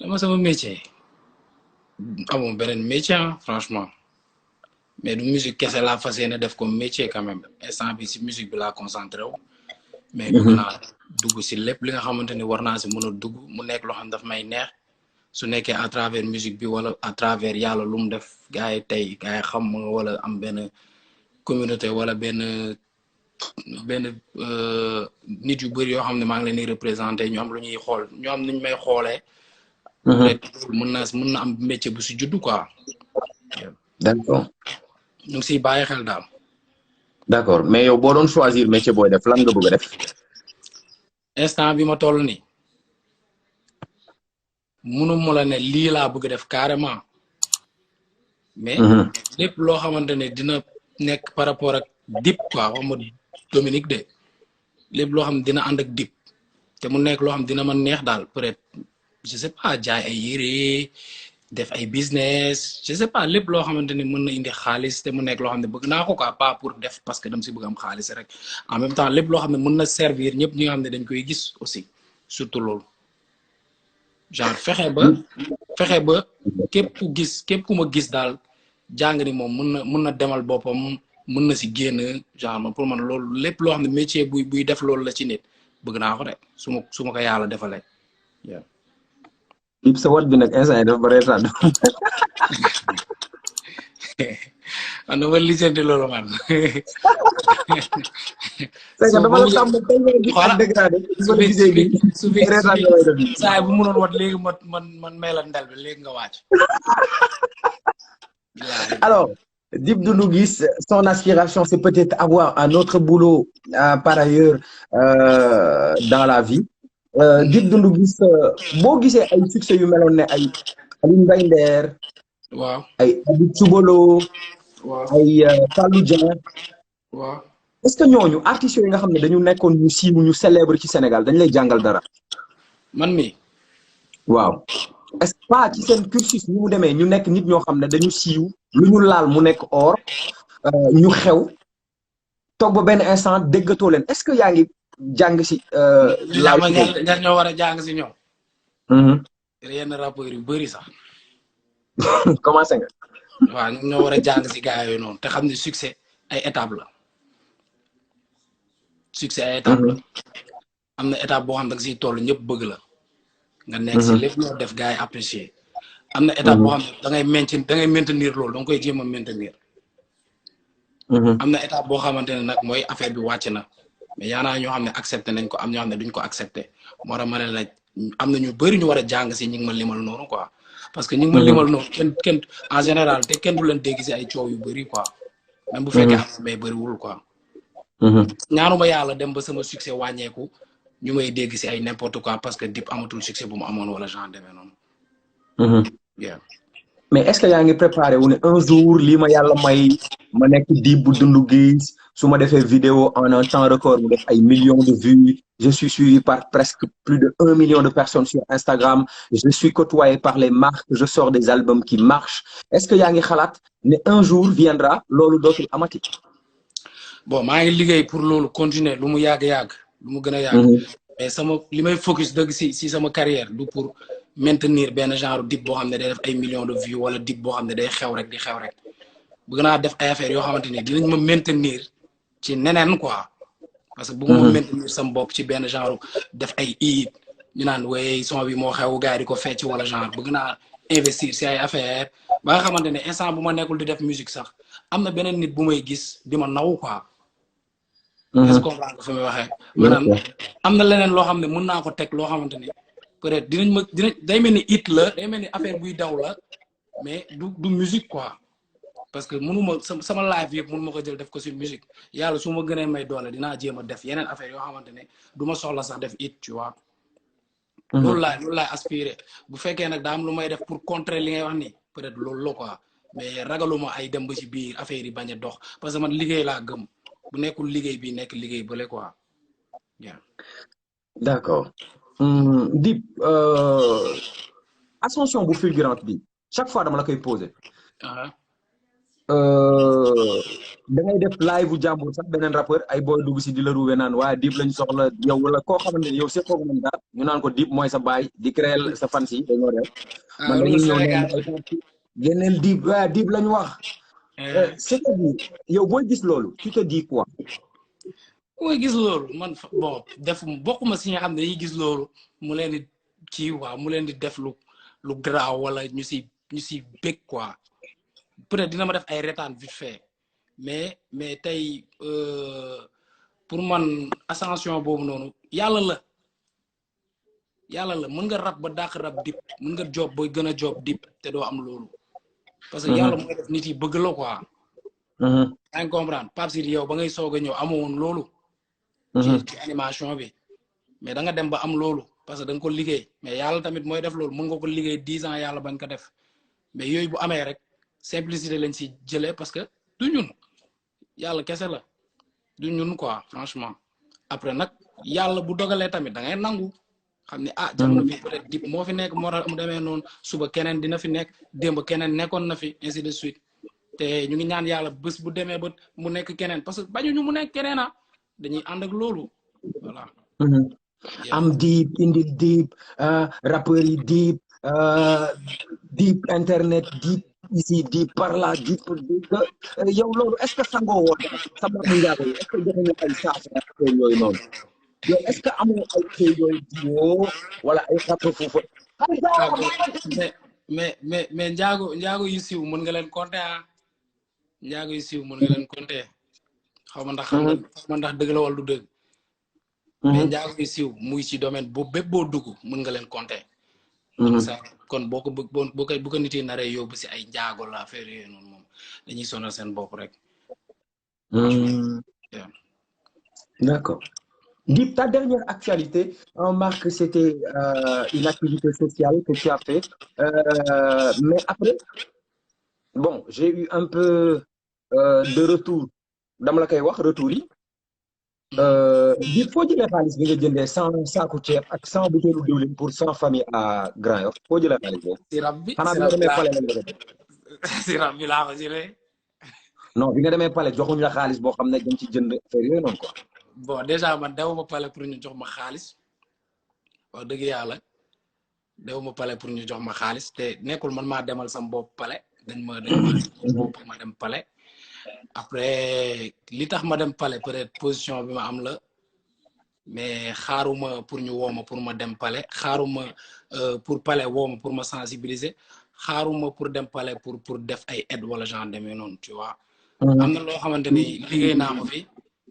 dama sama métier amoon beneen métier franchement mais du musique kese laa fas yéene def comme métier quand même instant bi si musique bi laa concentré wu mais bëgg naa dugg si lépp li nga xamante ni war naa si mën a dugg mu nekk loo xam daf may neex su nekkee à travers musique bi wala à travers yàlla lu mu def gars yi tey gars yi xam ma wala am benn communauté wala benn nit yu bëri yoo xam ne maa ngi leen di représenté ñu am lu ñuy xool ñu am nuñ may xoolee. peut-être mën na am métier bu si juddu quoi. d'accord. ñu ngi siy bàyyi xel daal. d'accord mais yow boo doon choisir métier booy def lan nga bëgg a def. instant bi ma toll nii munu ma la ne lii laa bëgg a def carrément. mais lépp loo xamante ne dina nekk par rapport ak dip quoi wax ma Dominique de lépp loo xam ne dina ànd ak dip te mu nekk loo xam dina ma neex daal peut-être je sais pas jaay ay yére def ay business je sais pas lépp loo xamante ni mën na indi xaalis te mu nekk loo xam ne bëgg naa ko quoi pas pour def parce que dama si bëgg am xaalis rek en même temps lépp loo xam ne mën na servir ñëpp ñi nga xam ne dañ koy gis aussi surtout loolu genre fexe ba képp ku ma gis daal jàng ni moom mën na demal boppam mën na si génn genre man pour man loolu lépp loo xam ne métier buy def loolu la ci nit bëgg naa ko de su ma ko yàlla defalee. Dip sa wat bi nag instant yi dafa ba reetaan. man dama lijjanti loolu man. c'est que dama la tàmm tey nga dégradé. su fi saa bu mënoon wat léegi man may la ndel bi léegi nga wàcc. alors Dip Doundou Guiss son aspiration c'est peut-être avoir un autre boulot par ailleurs dans la vie. Dip Doundou Guiss boo gisee ay succès yu meloon ne ay Alioune Mbaye Nder. waaw ay Abib Soubolo. waaw ay Fallou Dieng. waaw est-ce que ñooñu artistes yooyu nga xam ne dañu nekkoon ñu siiw ñu célèbre ci Sénégal dañ lay jàngal dara. man mi waaw est-ce que pas ci seen cursus ni mu demee ñu nekk nit ñoo xam ne dañu siiw lu ñu laal mu nekk or ñu xew toog ba benn instant déggatoo leen est-ce que yaa ngi jàng si. ñan ñoo war a jàng si ñoom. yenn rappeurs yu bëri sax. commencé nga. waaw ñoom ñoo war a jàng si gars yooyu noonu te xam ne succès ay étape la. succès ay étape la. am na étape boo xam ne da nga siy toll ñëpp bëgg la. nga nekk si lépp loo def gars yi apprécier. am na étape boo xam ne da ngay maintenir loolu da nga koy jéem a maintenir. am na étape boo xamante ne nag mooy affaire bi wàcc na. mais yaa naa ñoo xam ne accepté nañ ko am ñoo xam ne duñ ko accepté moo tax ma ne la am na ñu bëri ñu war a jàng si ñi ngi ma limal noonu quoi parce que ñi ngi ma limal noonu kenn en général te kenn du leen dégg si ay coow yu bëri quoi même bu fekkee am mais bëriwul quoi ñaanuma yàlla dem ba sama succès wàññeeku ñu may dégg si ay n'importe quoi parce que Dip amatul succès bu mu amoon wala genre demee noonu mais est-ce que yaa ngi préparé wu ne un jour lii ma yàlla may ma nekk Dip bu Doundou Guiss su ma defee vidéo en un temps record mu def ay millions de vues je suis suivi par presque plus de 1 million de personnes sur Instagram je suis côtoyé par les marques je sors des albums qui marchent est-ce que yaa ngi xalaat ne un jour viendra loolu dootul amati. bon maa ngi liggéey pour loolu continuer lu mu yàgg-yàgg lu mu gën a yàgg mais li may focus dëgg si sama carrière du pour maintenir benn genre Dip boo xam ne day def ay millions de vues wala Dip boo xam ne day xew rek di xew rek bëgg naa def ay affaires yoo xamante ni dinañ ma maintenir ci neneen quoi parce que bëgguma maintenir sama bopp ci benn genre def ay iit ñu naan way son bi moo xew gars yi di ko fecc wala genre bëgg naa investir si ay affaires ba nga xamante ne instant bu ma nekkul di def musique sax am na beneen nit bu may gis di ma naw quoi est-ce que comprendre nga fi may waxee maanaam am na leneen loo xam ne mën naa ko teg loo xamante ni peut-être dinañ day mel ni it la day mel ni affaire buy daw la mais du musique quoi parce que mënuma sama live yëpp mënuma ko jël def ko si musique yàlla su ma gënee may doole dinaa jéem a def yeneen affaire yoo xamante ne du ma soxla sax def it tu vois loolu laay aspiré bu fekkee nag daa am lu may def pour contrer li ngay wax nii peut-être loolu la quoi mais ragaluma ay dem ba ci biir affaire yi bañ a dox parce que man liggéey laa gëm bu nekkul liggéey bi nekk liggéey bële quoi d'accord Dip ascension bu fulgurante bi chaque fois dama la koy poser da ngay def live bu jàmbur sax beneen rappeur ay boy dugg si di la ruube naan waaye Dip lañ soxla yow wala koo xamante ne yow seqoo ko moom dara ñu naan ko Dip mooy sa baay di créer sa fans yi dañoo def man loolu dañuy ñëw ne Sénégal ma ay yeneen Dip waa Dip lañ wax c'est-à-dire yow booy gis loolu tu te dis quoi mooy gis loolu man bon def bokkuma si nga xam ne dañuy gis loolu mu leen di kii waaw mu leen di def lu garaaw wala ñu si bég quoi peut-être dina ma def ay retaan vite fait mais tey pour man ascension boobu noonu yàlla la mën nga rab ba dàq rab Dip mën nga job booy gën a job Dip te doo am loolu parce que yàlla mooy def nit yi bëgg la quoi yaa ngi comprendre Pape Sidi yow ba ngay soog a ñëw amoon loolu ci animation bi mais da nga dem ba am loolu parce que da nga ko liggéey mais yàlla tamit mooy def loolu mën nga ko liggéey 10 ans yàlla bañ ko def mais yooyu bu amee rek simplicité lañ si jëlee parce que du ñun yàlla kese la du ñun quoi franchement après nag yàlla bu dogalee tamit da ngay nangu xam ne ah jamono bi peut-être Dip moo fi nekk moo tax mu demee noonu suba keneen dina fi nekk démb keneen nekkoon na fi ainsi de suite te ñu ngi ñaan yàlla bés bu demee ba mu nekk keneen parce que bañuñu mu nekk keneen ah dañuy ànd ak loolu voilà. am Dip indil Dip rappeurs yi Dip internet Dip ici Dip par là Dip yow loolu est-ce que sangoo woon sa mbokku njaago yi est-ce que joxuñu ay saafara yooyu noonu yow est-ce que amoo ay xëy yooyu jiwoo wala ay xàpp foofu. mais njaago yu siiw mën nga leen compter ah njaago yu siiw mën nga leen compter xaw ma ndax dëgg la wala du dëgg. mais njaago yu siiw muy ci domaine boobu bépp boo dugg mën nga leen compter. kon boo ko bu ko nit yi naree yóbbu si ay njaago la affaire yooyu noonu moom dañuy sonal seen bopp rek. D'accord. Dip, ta dernière actualité, on remarque que c'était une activité sociale que tu as fait. Mais après, bon, j'ai eu un peu de retour. Dans la wax retour yi. Dip, faut dire xaalis bi nga jëndee 100 saaku ceeb ak 100 butéelu diwlin pour 100 familles à Grand Yoff. Faut dire xaalis boobu. si rab bi si rab bi laa ko jëlee. Non, bi nga demee palais joxuñ la xaalis boo xam ne dañ ci jënd affaire yooyu noonu quoi. Bon déjà man dewuma pale pour ñu jox ma xaalis wax dëgg yàlla dewuma pale pour ñu jox ma xaalis te nekkul man maa demal sam bopp pale dañ ma bopp ma dem pale après li tax ma dem pale peut-être position bi ma am la mais xaaruma pour ñu wooma pour ma dem pale xaaruma pour pale wooma pour ma sensibiliser xaaruma pour dem pale pour def ay aide wala genre demee noonu tu vois am na loo xamante ni liggéey naa ko fi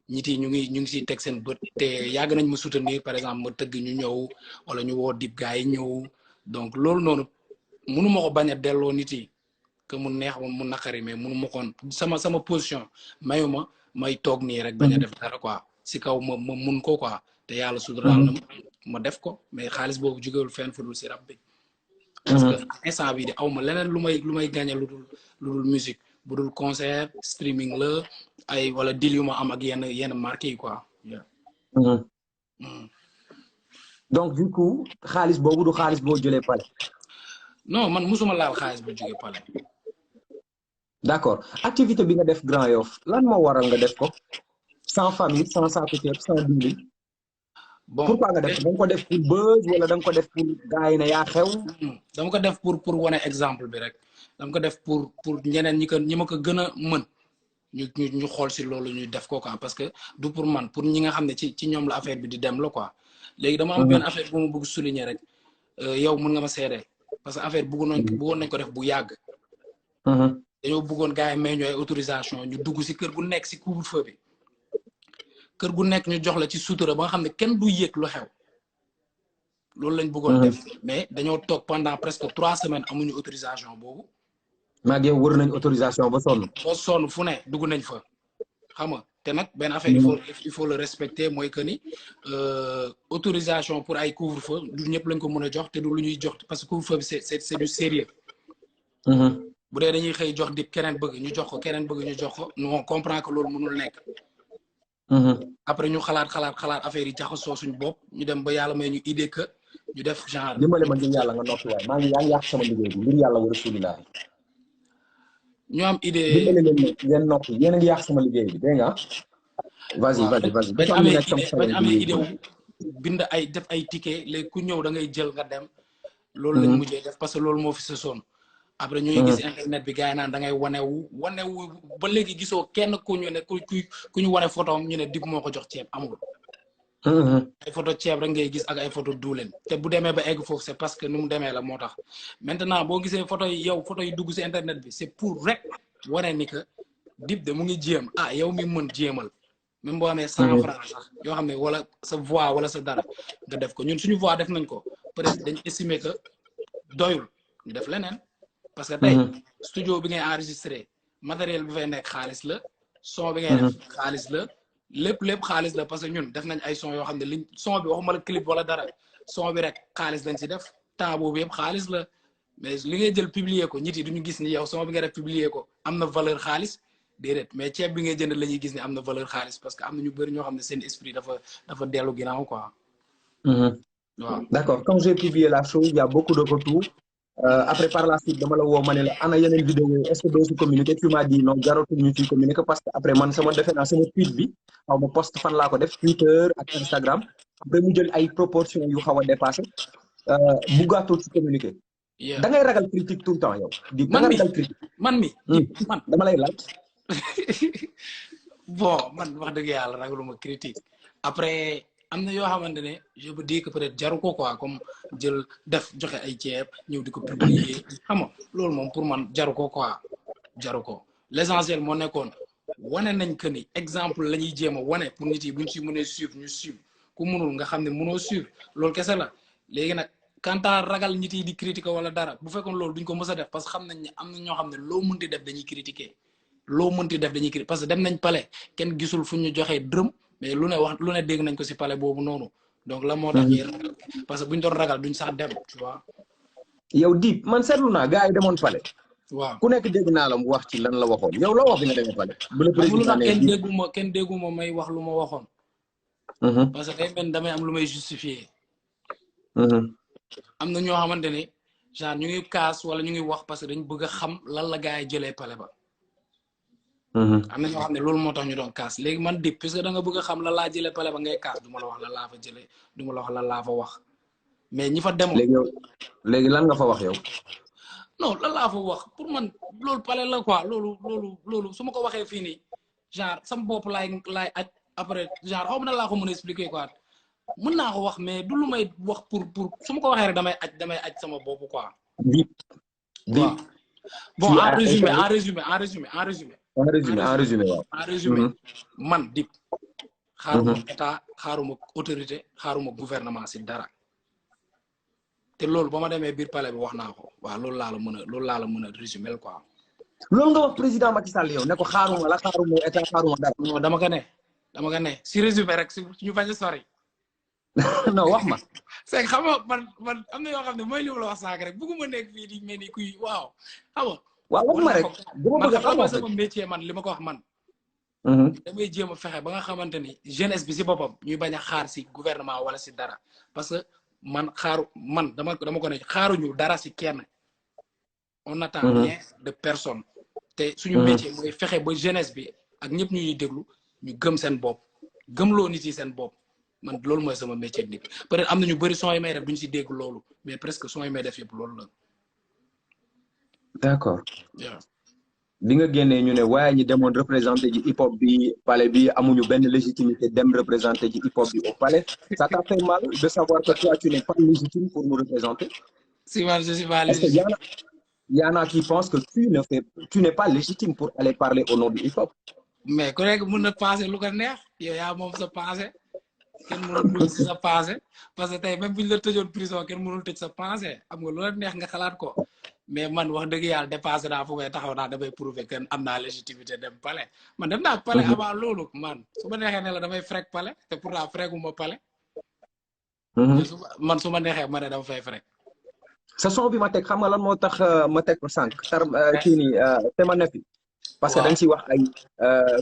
ñit yi ñu ngi siy teg seen bët te yàgg nañ ma soutenir par exemple ma tëgg ñu ñëw wala ñu woo Dip gars yi ñëw donc loolu noonu mënu ma ko bañ a delloo nit yi que mu neex mu naqari mais mënu ma koon sama position mayuma may toog nii rek bañ a def dara quoi si kaw ma mun ko quoi te yàlla suturaal na ma def ko mais xaalis boobu jógewul fenn fu dul si rab bi parce que instant bi di aw ma leneen lu may gagné lu dul musique bu dul concert streaming la ay wala deal yu ma am ak yenn marques yi quoi. Donc du coup xaalis boobu du xaalis boo jëlee pale. non man musuma laal xaalis bu jógee pale. D'accord activité bi nga def Grand Yoff lan moo waral nga def ko 100 famille 100 saaku ceeb 100 diwlin. bon pourquoi nga def da nga ko def pour buzz wala da nga ko def pour gars yi ne yaa xew. dama ko def pour wane exemple bi rek dama ko def pour ñeneen ñi ma ko gën a mën ñu xool si loolu ñu def ko quoi parce que du pour man pour ñi nga xam ne ci ñoom la affaire bi di dem la quoi léegi dama am benn affaire bu ma bëgg souligner rek yow mën nga ma seede parce que affaire bëggoon nañ ko def bu yàgg. dañoo bëggoon gars yi may ñu ay autorisation ñu dugg si kër gu nekk si couvre-feu bi kër gu nekk ñu jox la ci sutura ba nga xam ne kenn du yëg lu xew loolu lañ bëggoon def mais dañoo toog pendant presque 3 semaines amuñu autorisation boobu. maa ngi yow wër nañ autorisation ba sonn. ba sonn fu ne dugg nañ fa xam nga te nag benn affaire il faut le respecter mooy que ni autorisation pour ay couvre-feu du ñëpp lañ ko mën a jox te du lu ñuy jox parce que couvre-feu bi c'est du sérieux. bu dee dañuy xëy jox Dip keneen bëgg ñu jox ko keneen bëgg ñu jox ko nous on comprend que loolu mënul nekk. après ñu xalaat affaire yi jaxasoo suñu bopp ñu dem ba yàlla may ñu idée que ñu def genre. dimbale ma ngir yàlla nga noppi waay yaa ngi yàq sama liggéey bi ngir yàlla wa rasulilah. ñu am idée. dimbali leen ngeen noppi yéen a ngi yàq sama liggéey bi dégg nga. vas-y vas-y vas-y. bañ amee idée bañ amee idée wu bind ay def ay ticket léegi ku ñëw da ngay jël nga dem. loolu lañ mujjee def parce que loolu moo fi sësoon. après ñuy gis internet bi gars yi naan da ngay wanewu ba léegi gisoo kenn ku ñu ne ku ñu wane photo am ñu ne Dip moo ko jox ceeb amul. ay photo ceeb rek ngay gis ak ay photo duuleen te bu demee ba egg foofu c'est parce que nu mu demee la moo tax maintenant boo gisee photo yi yow photo yi dugg si internet bi c'est pour rek wane ni que Dip de mu ngi jéem yow mi mën jéemal même boo amee 100 francs sax yoo xam ne wala sa voix wala sa dara nga def ko ñun suñu voix def nañ ko peut-être dañ estimer que doyul ñu def leneen parce que tey studio bi ngay enregistré matériel bi fay nekk xaalis la son bi ngay def xaalis la lépp xaalis la parce que ñun def nañ ay son yoo xam ne liñ son bi waxuma la clip wala dara son bi rek xaalis lañ si def temps boobu yëpp xaalis la mais li ngay jël publier ko nit yi duñu gis ni yow son bi nga def publier ko am na valeur xaalis déedéet mais ceeb bi ngay jënd la ñuy gis ni am na valeur xaalis parce que am na ñu bëri ñoo xam ne seen esprit dafa dellu ginnaaw quoi. waaw d'accord quand j'ai publié la chose il y a beaucoup de retours. Après par la suite dama la woo ma ne la ana yeneen vidéo yi est-ce que doo si communiquer tu m'as dit non jaratul ñu ciy communiquer parce que après man sama defe naa sama tweet bi xaw ma post fan laa ko def Twitter ak Instagram après mu jël ay proportions yu xaw a dépassé buggaatul ci communiquer. da ngay ragal critique tout le temps yow. di da nga ragal critique man dama lay laaj. bon man wax dëgg yàlla ragaluma critique après. am na yoo xamante ne je peux dire que peut-être jaru ko quoi comme jël def joxe ay ceeb ñëw di ko publier xam nga loolu moom pour man jaru ko quoi jaru ko l'essentiel moo nekkoon wane nañ que ni exemple la ñuy jéem a wane pour nit yi buñ si mënee suivre ñu suivre ku mënul nga xam ne mënoo suivre loolu kese la léegi nag quant à ragal nit yi di critiquer wala dara bu fekkoon loolu duñ ko mës a def parce que xam nañ ne am na ñoo xam ne loo mënti def dañuy critiquer loo mënti def dañuy critiquer parce que dem nañ palais kenn gisul fu ñu joxee dërëm mais lu ne dégg nañ ko si palais boobu noonu donc la moo tax ñuy ragal parce que buñ doon ragal duñ sax dem tu vois. yow Dip man seetlu naa gars yi demoon palais. waaw ku nekk dégg naa la mu wax ci lan la waxoon yow loo wax bi nga demee palais. bu la président ne kenn dégguma may wax lu ma waxoon. parce que day mel damay am lu may justifier. am na ñoo xamante ne genre ñu ngi kaas wala ñu ngi wax parce que dañ bëgg a xam lan la gars yi jëlee palais ba. am na ñoo xam ne loolu moo tax ñu doon kaas léegi man Dip puisque da nga bëgg a xam la laa jëlee pale ba ngay kaas du ma la wax la laa fa jëlee du ma la wax la laa fa wax mais ñi fa demoon. léegi lan nga fa wax yow. non lan laa fa wax pour man loolu pale la quoi loolu su ma ko waxee fii nii genre sama bopp laay aj après genre xaw ma na laa ko mën a expliquer quoi mën naa ko wax mais du lu may wax pour su ma ko waxee rek damay aj sama bopp quoi. Dip waaw bon en résumé en résumé waaw. en résumé man Dip xaaruma état xaaruma autorité xaaruma gouvernement si dara te loolu ba ma demee biir palais bi wax naa ko waaw loolu laa la mën a résumé quoi. loolu nga wax président Macky Sall yow ne ko xaaruma état xaaruma dara. non dama ko ne si résumé rek si ñu bañ a sori. non wax ma. c'est que xam nga man am na yoo xam ne mooy li ma la wax sànq rek bëgguma nekk fii di mel ni kuy waaw xam nga. waaw wax ma rek man xam nga sama métier man li ma ko wax man. damay jéem a fexe ba nga xamante ni jeunesse bi si boppam ñuy bañ a xaar si gouvernement wala si dara parce que man dama ko ne xaaruñu dara si kenn. on attend rien de personne. te suñu métier mooy fexe ba jeunesse bi ak ñëpp ñu ñuy déglu ñu gëm seen bopp gëmloo nit yi seen bopp man loolu mooy sama métier nit peut-être am na ñu bëri son yi may def duñ si dégg loolu mais presque son yi may def yëpp loolu la. d'accord. bi nga génnee ñu ne waaye ñi demoon représenté ji hip hop bi palais bi amuñu benn légitimité dem représenté ji hip hop bi au palais ça t'a fait mal de savoir que toi tu n'es pas légitime pour nous représenter. si man je suis pas légitime. Est-ce qu'il y en a qui pensent que tu n'es pas légitime pour aller parler au nom du hip hop. mais ku nekk mën na penser lu ko neex yow yaa moom sa pensée kenn mënul dugg si sa pensée parce que tey même bu ñu la tëjoon prison kenn mënul tëj sa pensée am nga lu la neex nga xalaat ko. mais man wax dëgg yàlla dépassé naa fu may taxaw naa damay prouver que am naa légitimité dem palais man dem naa palais avant loolu man su ma neexee ne la damay frek palais te pourtant frekuma palais. man su ma neexee ma ne dama fay frek. sa son bi ma teg xam nga lan moo tax ma teg ko sànq kii nii tema nefi parce que dañ si wax ay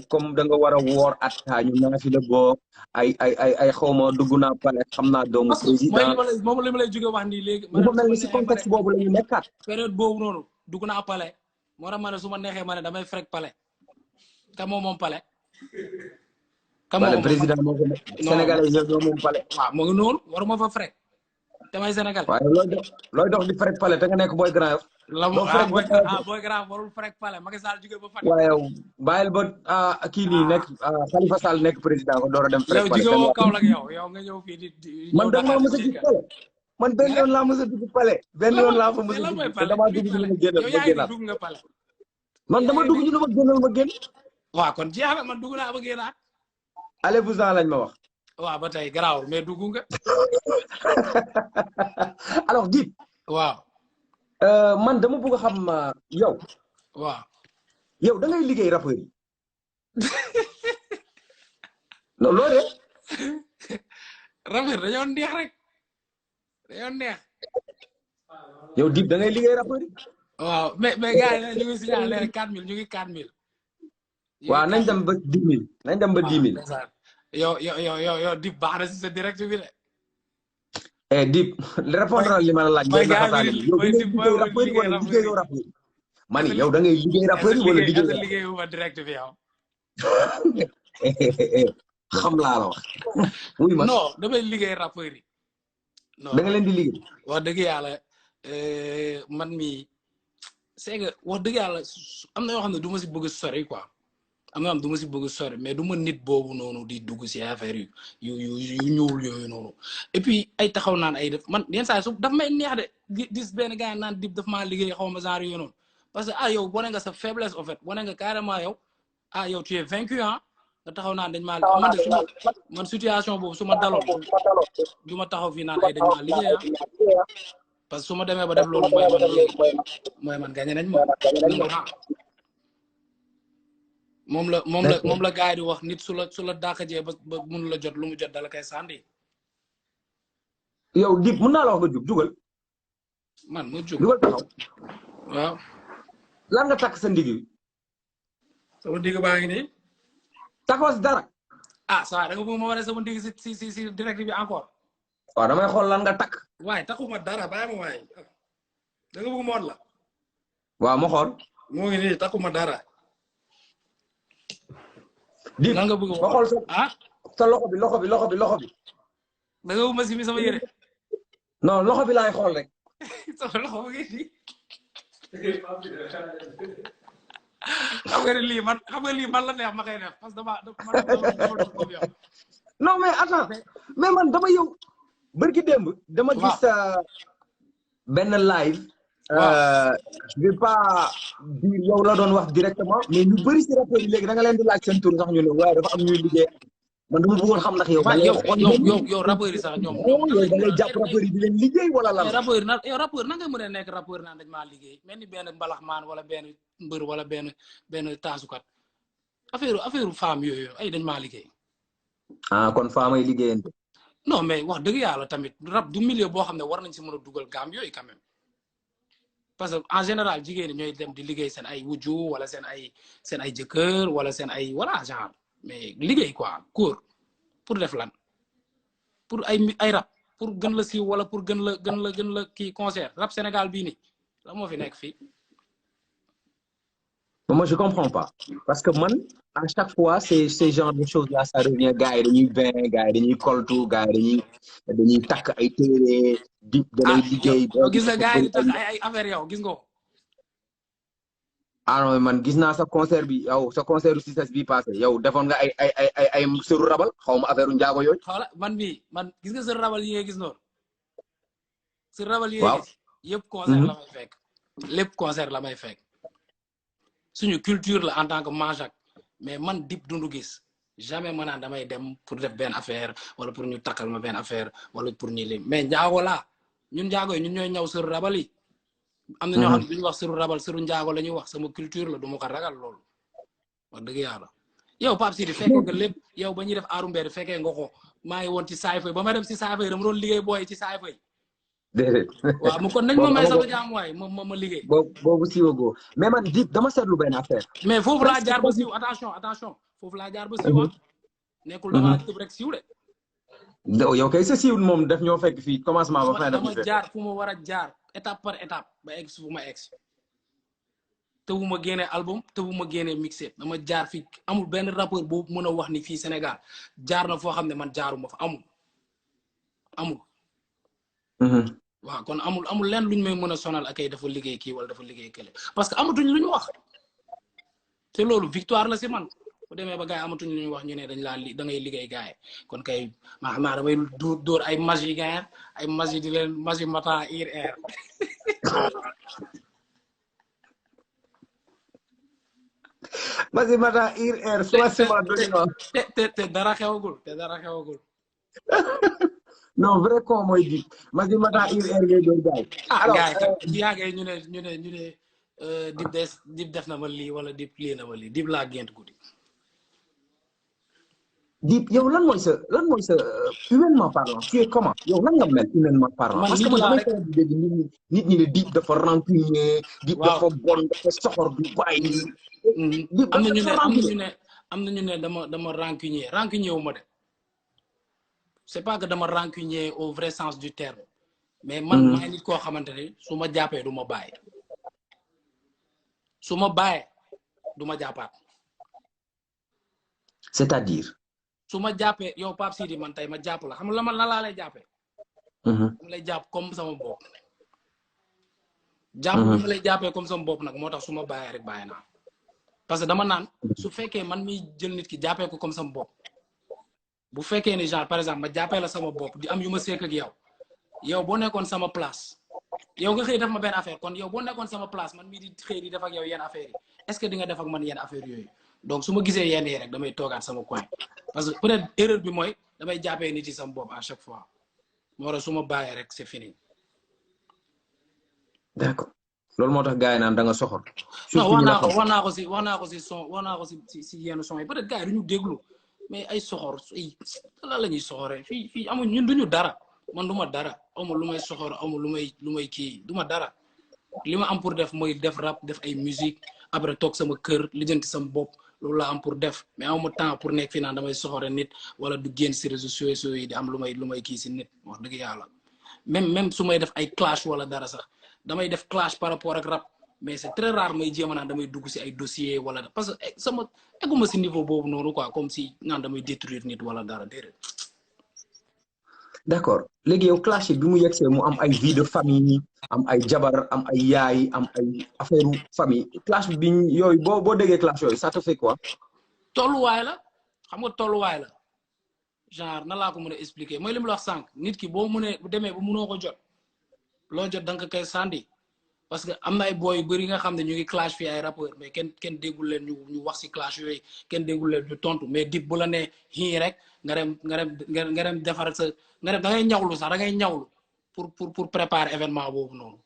comme da nga war a woor at ñu naa fi la boo ay xaw ma dugg naa palais xam naa doomu président moom li ma lay jóge wax nii léegi. dafa mel ni si contexte boobu la ñu nekkaat. période boobu noonu dugg naa palais moo tax ma ne su ma neexee ma ne damay frek palais ka moom palais. ka moom président moo ko Sénégalais ñoo moom palais. waaw mu ngi noonu waruma fa frek damay Sénégal. waaye looy dox di frek palais te nga nekk Boy Grand Yoff. Boy Grand warul frek palais Macky Sall jóge ba Fatick. waaye bàyyil ba kii nii nekk Khalifa Sall nekk président ko door a dem. frek palais yow jóge ba Kaolack yow nga ñëw fii di. man da nga mës a dugg palais man benn yoon laa mës a dugg palais. benn yoon laa fa mës a dugg te damaa dugg ñu ne ma génnal ma génnaat. dugg nga palais. man dama dugg ñu ne ma génnal ma génn. waaw kon jeex na man dugg naa ba génnaat. allez-vous-en lañ ma wax. waaw ba tey garaawul mais dugg nga. alors Dip. waaw. man dama bëgg a xam yow. waaw. yow da ngay liggéey rappeur yi. non loolu de. rappeur dañoo neex rek. dañoo neex. yow Dip da ngay liggéey rappeur yi. waaw mais gars yi ñu ngi signalé 4000 ñu ngi 4000. waaw nañ dem ba 10 000. nañ dem ba 10 000. yow Dip baax na si sa direct bi de. Dip répondre li ma la laaj. mooy gars yi yow da ngay liggéey rappeur yi wala liggéeyoo rappeur yi. mani yow da ngay liggéey rappeur yi wala liggéeyu ma direct bi yow. xam laa la wax. wuy ma non damay liggéey rappeur yi. non da nga leen di liggéey. wax dëgg yàlla man mi c'est que wax dëgg yàlla am na yoo xam ne du ma si bëgg sori quoi. am na am du ma si bëgg sori mais du ma nit boobu noonu di dugg si affaire yu ñuul yooyu noonu et puis ay taxaw naan ay def man yenn saa su daf may neex de gis benn gars naan Dip daf maa liggéey xaw ma genre yooyu noonu parce que yow wane nga sa faiblesse en fait wane nga carrément yow yow tu es vaincu nga taxaw naan dañ maa man de man situation boobu su ma daloon du ma taxaw fii naan ay dañ maa liggéey parce que su ma demee ba def loolu mooy man gagné nañ moom la gars yi di wax nit su la dàqajee ba mënu la jot lu mu jot dala kay sànni. yow Dip mën naa la wax nga jug jugal. man ma jug jugal taxaw. waaw. lan nga takk sa ndig bi. sama ndig baa ngi nii. takkoo si dara. saa da nga bëgg ma wane sama ndig si direct bi encore. waaw damay xool lan nga takk. waaye takkuma dara bàyyi ma waaye. da nga bëgg ma wan la. waaw ma xool. moo ngi nii takkuma dara. Dip lan nga bëgg ma xool sa loxo bi. da nga bëgg ma simi sama yére. non loxo bi laay xool rek. sama loxo ba ngi nii. xam nga lii man la neex ma koy def parce que dama non mais attends mais man dama yow bërki démb dama gis benn live. je vais pas dire yow la doon wax directement mais ñu bëri si rappeurs yi léegi da nga leen di laaj seen tur sax ñu ne waaye dafa am ñuy liggéey man dama bëggoon xam ndax yow. yow rappeurs yi sax ñoom. da ngay jàpp rappeurs yi di leen liggéey wala lan. rappeur na nga mën a nekk rappeur naan dañ maa liggéey mel ni benn mbalaxmaan wala benn mbër wala benn taasukat affaire femme yooyu ay dañ maa liggéey. kon femme ay liggéeyante. non mais wax dëgg yàlla tamit rap du milieu boo xam ne war nañ si mën a dugal gaam yooyu quand même. parce que en général jigéen ñi ñooy dem di liggéey seen ay wujju wala seen ay jëkkër wala seen ay voilà genre mais liggéey quoi cours pour def lan pour ay rap pour gën la siiw wala pour gën la kii concert rap Sénégal bii nii la moo fi nekk fii. moi je comprends pas parce que man à chaque fois ces genre de choses là ça revient gars yi dañuy vin gars yi dañuy koltu gars yi dañuy takk ay téere Dip danay liggéey. gis nga gars yi di takk ay affaire yow gis nga ko. non man gis naa sa concert bi yow sa concert u Ciss bi passé yow defoon nga ay sëru rabal xaw ma affaire u njaago yooyu. xoola man gis nga sëru rabal yi nga gis noonu. sëru rabal yi nga gis yëpp concert la may fekk. lépp concert la may fekk. suñu culture la en tant que manjaak mais man Dip Doundou Guiss jamais ma naan damay dem pour def benn affaire wala pour ñu takkal ma benn affaire wala pour ñu lim mais njaago laa ñun njaago yi ñun ñooy ñaw sëru rabal yi. am na ñoo xam ne bu ñu wax sëru rabal sëru njaago la ñuy wax sama culture la du ma ko ragal loolu wax dëgg yàlla. yow Pape Sidi fekkee nga lépp yow ba ñuy def aaru mbedd fekkee nga ko maa ngi woon ci saay fay ba ma dem si saay fay dama doon liggéey booy ci saay fay. déedéet. waaw mu kon nañ ma may sama jaam waay ma liggéey. boobu siiwagoo mais man Dip dama seetlu benn affaire. mais foofu laa jaar ba siiw attention foofu laa jaar ba siiw nekkul dama tëb rek siiw de. yow kay sa siiw moom def ñoo fekk fii commencement ba fin dama jaar fu ma war a jaar étape par étape ba egg fu ma egg tëwuma génne album tëwuma génne mixtape dama jaar fi amul benn rappeur boobu mën a wax ni fii Sénégal jaar na foo xam ne man jaaruma fa amul waaw kon amul lenn luñ may mën a sonal ak ay dafa liggéey kii wala dafa liggéey kële parce que amatuñ lu ñu wax te loolu victoire la si man bu demee ba gars yi amatuñ lu ñu wax ñu ne dañ laa da ngay liggéey gars yi kon kay maa xam naa damay dóor ay magie gars ay magie di leen magie mata ir air magie mata ir air te dara xewagul non vrai con mooy Dip magie mata ir air ngay doon gars yi yaagee ñu ne Dip def na ma lii wala Dip lii na ma lii Dip laa gént guddi Dip yow lan mooy sa humainement parlant tu es comment yow lan nga mel humainement parlant parce que man damay faral di dégg nit ñi ne Dip dafa rancunier Dip dafa bon dafa soxor du bàyyi am na ñu ne dama rancunier wu ma de c'est pas que dama rancunier au vrai sens du terme mais man maa nit koo xamante ne su ma jàppee du ma bàyyi su ma bàyyee du ma jàppaat c'est-à-dire su ma jàppee yow Pape Sidi man tey ma jàpp la xam nga la laa lay jàppee dama lay jàpp comme sama bopp jàpp bi ma lay jàppee comme sama bopp nag moo tax su ma bàyyee rek bàyyi naa parce que dama naan su fekkee man mi jël nit ki jàppee ko comme sama bopp bu fekkee ni genre par exemple ma jàppee la sama bopp di am yu ma seek ak yow boo nekkoon sama place yow nga xëy def ma benn affaire kon yow boo nekkoon sama place man mii di xëy di def ak yow yenn affaire yi est-ce que di nga def ak man yenn affaire yooyu donc su ma gisee yenn yi rek damay toogaat sama coin parce que peut-être erreur bi mooy damay jàppee nit yi sama bopp à chaque fois moo tax su ma bàyyee rek c'est fini. d'accord loolu moo tax gars yi naan da nga soxor. non wax naa ko si yenn son yi peut-être gars yi du ñu déglu mais ay soxor ay la ñuy soxoree fii amuñ ñun duñu dara man du ma dara amul lu may soxor amul lu may kii du ma dara li ma am pour def mooy def rap def ay musique après toog sama kër lijjanti sama bopp loolu laa am pour def mais amuma temps pour nekk fii naan damay soxore nit wala du génn si réseaux sociaux yi di am lu may kii si nit wax dëgg yàlla même su may def ay clash wala dara sax damay def clash par rapport ak rap mais c'est très rare may jéem a naan damay dugg si ay dossier wala parce que sama egguma si niveau boobu noonu quoi comme si naan damay détruire nit wala dara déedéet. d'accord léegi yow clash bi mu yegsee mu am ay vie de famille am ay jabar am ay yaay am ay affaire famille clash bi yooyu boo déggee clash yooyu ça te fait quoi. tolluwaay la xam nga tolluwaay la genre na laa ko mën a expliquer mooy li mu la wax sànq nit ki boo mënee bu demee ba mënoo ko jot loo jot da nga koy sànni parce que am na ay boy yu bëri nga xam ne ñu ngi clash fii ay rappeurs mais kenn déggul leen ñu wax si clash yooyu kenn déggul leen ñu tontu mais Dip bu la nee xii rek nga dem defar sa nga dem da ngay ñawlu sax da ngay ñawlu pour préparer événement boobu noonu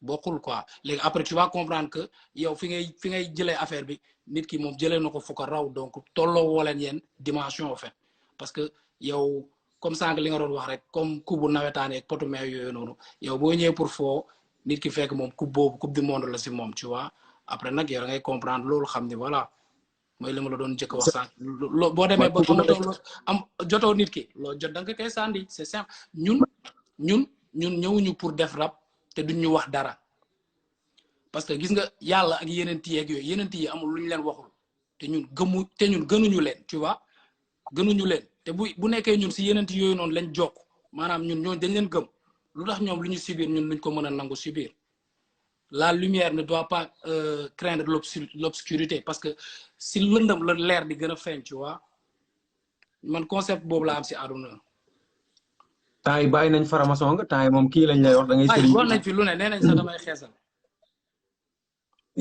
bokkul quoi léegi après tu vas comprendre que yow fi ngay jëlee affaire bi nit ki moom jëlee na ko fu ko raw donc tolloo woo leen yéen dimension en fait parce que yow comme sànq li nga doon wax rek comme coupe bu nawetaane ak potu meew yooyu noonu yow boo ñëwee pour foo nit ki fekk moom coupe du monde la si moom tu vois après nag yow da ngay comprendre loolu xam ni voilà mooy li ma la doon njëkk wax sànq boo demee ba am jotoo nit ki loo jot da nga koy sànni c'est simple ñun ñëwuñu pour def rap te duñ ñu wax dara parce que gis nga yàlla ak yeneen yeeg yooyu yeneen yi amul lu ñu leen waxul te ñun gënuñu leen tu vois gënuñu leen te bu nekkee ñun si yeneen yooyu noonu lañ jokk maanaam ñun ñooñu dañ leen gëm lu tax ñoom lu ñu subir ñun luñ ko mën a nangu subir la lumière ne doit pas craindre l'obscurité parce que si lëndëm la leer di gën a feeñ tu vois man concept boobu laa am si àdduna. temps yi bàyyi nañ faramason nga temps yi moom kii lañ lay wax da ngay. sëriñ wax nañ fi lu ne nee nañ sax damay xeesal.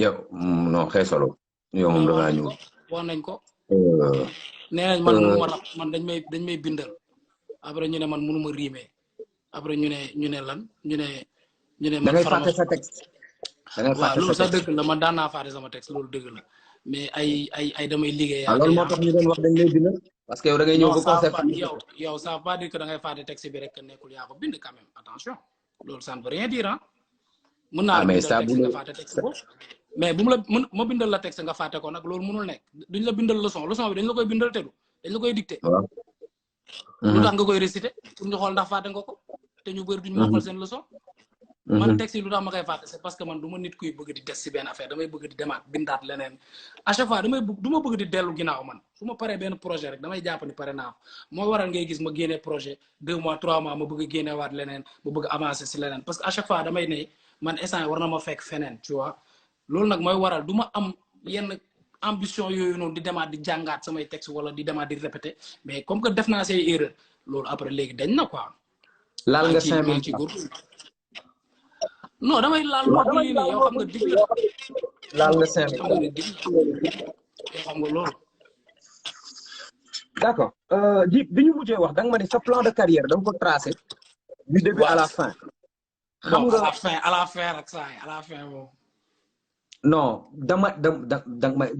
yow non xeesaloo. yow moom da ngaa ñëw. wax nañ ko. nee nañ man mënuma rap man dañ may bindal après ñu ne man mënuma riime après ñu ne lan ñu ne. man da ngay fàtte sa texte. da ngay fàtte sa texte waaw loolu sax dëgg la man daan naa fàtte sama texte loolu dëgg la mais ay damay liggéey. loolu moo tax ñu doon wax dañ lay bindal. parce que yow da ngay ñëw ba concept. yow ça veut pas dire que da ngay fàtte texte bi rek nekkul yaa ko bind quand même attention loolu ça ne veut rien dire ah. mën naa la bindal texte nga fàtte texte boobu mais bu ma bindal la texte nga fàtte ko nag loolu mënul nekk duñ la bindal leçon bi dañ la koy bindal te dañ la koy dicté. waaw. lu tax nga koy réciter pour ñu xool ndax fàtte nga ko te ñu bëri duñ mokkal seen leçon. man texte yi lu tax ma koy fàtte c'est parce que man du ma nit kuy bëgg di des si benn affaire damay bëgg di demaat bindaat leneen à chaque fois damay du ma bëgg di dellu ginnaaw man su ma paree benn projet rek damay jàpp ni pare naa ko mooy waral ngay gis ma génnee projet 2 mois 3 mois ma bëgg a génneewaat leneen ma bëgg avancer si leneen parce que à chaque fois damay ne man instant war na ma fekk feneen tu vois loolu nag mooy waral du ma am yenn ambition yooyu noonu di demaat di jàngaat samay texte wala di demaat di répéter mais comme que def naa say erreur loolu après léegi dañ na quoi. laal nga 5000 ci góor non damay laal loolu lii nii yow xam nga dig la. laal nga 5000 xam nga ne dig la yow xam nga loolu. d'accord bi ñu mujjee wax da nga ma ne sa plan de carrière da nga ko tracé du début à la fin. xam nga à la fin rek saa yi à la fin moom. non dama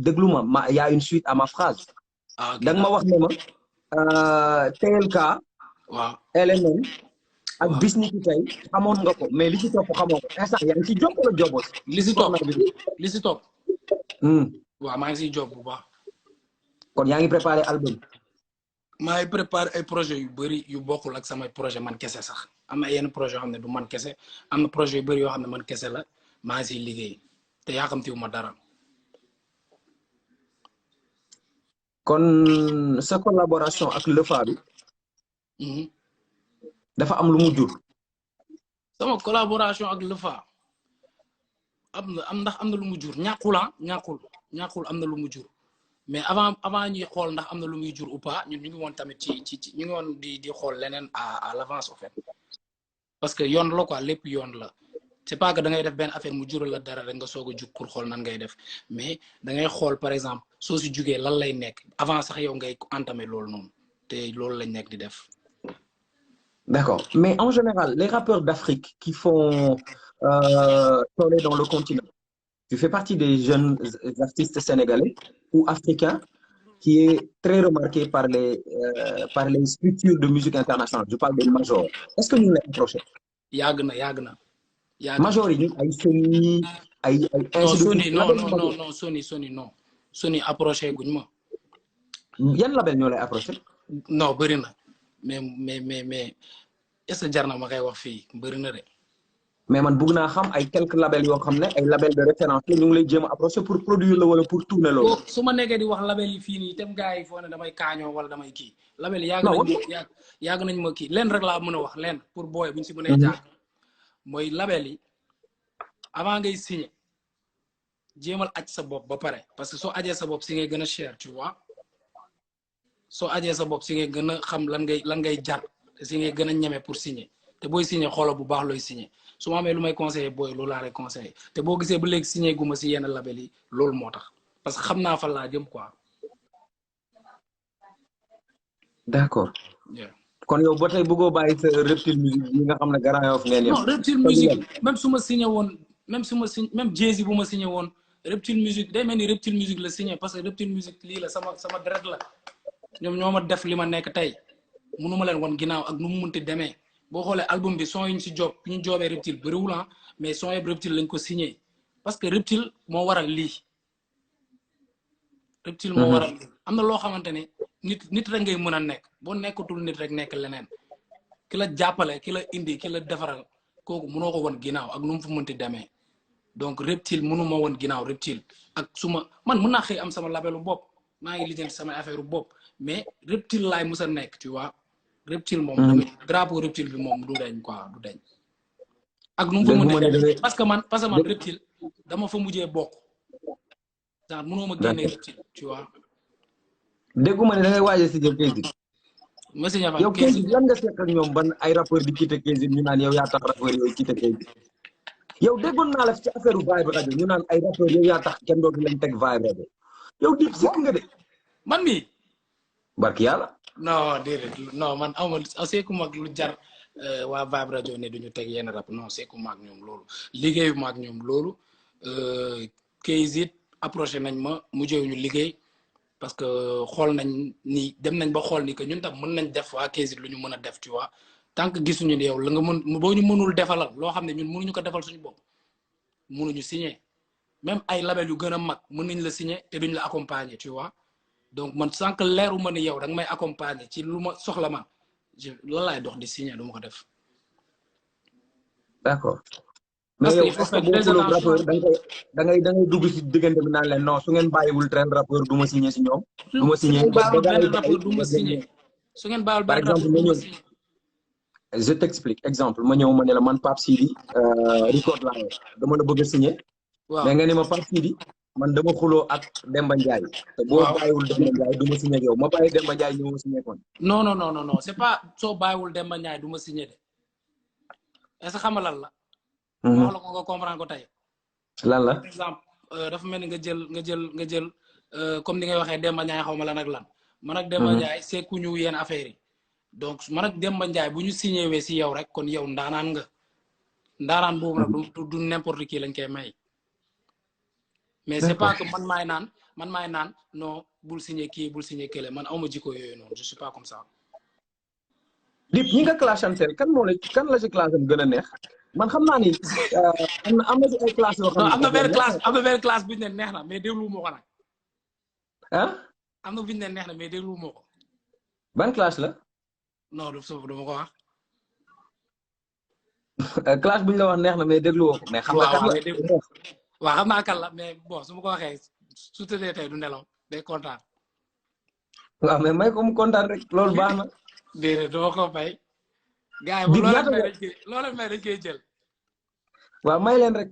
déglu ma y a une suite à ma phrase. ah ok da nga ma wax ne ma TLK. waaw LNN. ak bis ni ki tey xamoon nga ko mais li ci topp xamoo ko instant yaa ngi ci job wala jobos. li si topp. waaw maa ngi siy job bu baax. kon yaa ngi préparé album. maa ngi préparé ay projet yu bëri yu bokkul ak samay projet man kese sax am na yenn projet yoo xam ne du man kese am na projet yu bëri yoo xam ne man kese la maa ngi siy liggéey te yaakamtiwu ma dara. kon sa collaboration ak Lefa bi. dafa am lu mu jur. sama collaboration ak Lefa ndax am na lu mu jur ñàkkul am na lu mu jur mais avant ñuy xool ndax am na lu muy jur ou pas ñun ñu ngi woon tamit ci ñu ngi woon di xool leneen à l'avance au fait parce que yoon la quoi lépp yoon la c'est pas que da ngay def benn affaire mu jural la dara rek nga soog a jug pour xool nan ngay def mais da ngay xool par exemple soo si jugee lan lay nekk avant sax yow ngay entamer loolu noonu te loolu lañ nekk di def. D'accord. Mais en général, les rappeurs d'Afrique qui font tourner dans le continent, tu fais partie des jeunes artistes sénégalais ou africains qui est très remarqué par les structures de musique internationale. Je parle des majors. Est-ce que nous les approchons? yàgg na. Majors yi ay Sony ay non Sony non Sony non Sony approché guñ ma. yan label ñoo lay approché? non bëri na. mais est-ce que jar na ma koy wax fii bëri na de. mais man bëgg naa xam ay quelques labels yoo xam ne ay label de référence la ñu ngi lay jéem a approché pour produire la wala pour tourner loolu. su ma nekkee di wax label yi fii nii itam gars yi foo ne damay kaañoo wala damay kii. label yi yàgg nañ ma kii leen rek laa mën a wax leen pour booy bu ñu si mënee jàng. mooy label yi avant ngay signer jéemal aj sa bopp ba pare parce que soo ajee sa bopp si ngay gën a cher tu vois. soo ajee sa bopp si ngay gën a xam lan ngay jar te si ngay gën a ñeme pour signer te booy signer xoolal bu baax looy signer su ma amee lu may conseiller booy loolu laa lay conseiller te boo gisee ba léegi signer gu ma si yenn label yi loolu moo tax parce que xam naa fan laa jëm quoi. d'accord. kon yow ba tey bëggoo bàyyi sa Reptile Musique yi nga xam ne Grand Yoff ngeen yem. non Reptile Musique même su ma signé woon même Jay-Z bu ma signé woon Reptile Musique day mel ni Reptile Musique la signé parce que Reptile Musique lii la sama deret la. ñoom ñoo ma def li ma nekk tey mënuma leen woon ginnaaw ak nu mu munti demee boo xoolee album bi son yi ñu si job ñu joobee Reptile bëriwul mais son yëpp Reptile lañ ko signé parce que Reptile moo waral lii. Reptile moo waral lii am na loo xamante ne nit rek ngay mën a nekk boo nekkatul nit rek nekk leneen ki la jàppale ki la indi ki la defaral kooku mënoo ko woon ginnaaw ak nu mu fu munti demee donc Reptile mënuma woon ginnaaw Reptile ak man mën naa xëy am sama labelu bopp maa ngi lijjanti sama affaire bopp. mais Reptile laay musa nekk tu vois Reptile moom. drapeau Reptile bi moom du deñ quoi du deñ. ak nu mu fa mën a demee parce que man Reptile dama fa mujjee bokk. genre mënoo ma génnee Reptile tu vois. dégguma ne da ngay waaj a signé Kézit. ma signé fa yow Kézit lan nga seq ak ñoom ban ay rappeurs di quitté Kézit ñu naan yow yaa tax rappeurs yooyu quitté Kézit. yow déggoon naa la ci affaire Vibe Radio ñu naan ay rappeurs yow yaa tax kenn dootu leen teg Vibe Radio yow Dip sikk nga de. man mii. barki yàlla. non déedéet non man amul seeku mag lu jar waa Vibe Radio ne duñu teg yenn rap non seeku mag ñoom loolu liggéeyu mag ñoom loolu Kézit approché nañ ma mujjewuñu liggéey parce que xool nañ ni dem nañ ba xool ni que ñun tam mën nañ def waa Kézit lu ñu mën a def tu vois tant que gisuñu ne yow la nga mën boo ñu mënul defalal loo xam ne ñun mënuñu ko defal suñu bopp mënuñu signer même ay label yu gën a mag mën nañ la signer te duñ la accompagner tu vois. donc man sànq leeru ma ni yow da nga may accompagner ci lu ma soxla man lan laay dox di signer du ma ko def. d'accord mais parce que yow il faut est-ce que faire boo très xuloog attention. rappeur da ngay dugg si diggante bi naan leen non su ngeen bàyyiwul train rappeur du ma signé si ñoom. du ma su signé ngeen ba bàyyiwul gars benn yi bàyyi rappeur du ma nga signé génne. su ngeen bàyyiwul Par benn exemple rappeur ma du ma ñëw signé. je t'explique exemple ma ñëw ma ne la man Pape Sidi record laa yor dama la bëgg a signé waaw mais nga ne ma Pape Sidi man dama xuloo ak Demba Ndiaye te boo waaw bàyyiwul Demba Ndiaye du ma signé ak yow ma bàyyi Demba Ndiaye ñëw signé kon. non non non non non c'est pas soo bàyyiwul Demba Ndiaye du ma signé de est-ce que xam nga lan la. ma wax la ko nga comprendre ko tey. lan la par exemple dafa mel ni nga jël comme ni ngay waxee Demba Ndiaye xaw ma lan ak lan. man ak Demba Ndiaye sekkuñu yenn affaire yi. donc man ak Demba Ndiaye bu ñu signé wee si yow rek kon yow ndaanaan nga. ndaanaan boobu nag du n'importe qui lañ koy may. mais c'est pas que man maay naan non bul signé kii bul signé kële man awma jikko yooyu noonu je suis pas comme ça. Dip ñi nga clashantel kan la ci classe am gën a neex man xam naa ni am na ci ay classe yoo xam non ne am na benn classe bu ñu ne neex na mais déglu moo ko nag. ah am na bu ñu ne neex na mais déglu moo ko. ban classe la. non du ma ko wax. classe bu ñu la wax neex na mais dégluwoo ko mais xam nga kan la waaw xam naa kan la mais bon su ma ko waxee su tëddee tey du nelaw day kontaan. waaw mais may ko mu kontaan rek loolu baax na. déedéet dama ko fay. gars yi loolee may dañ koy jël. waaw may leen rek.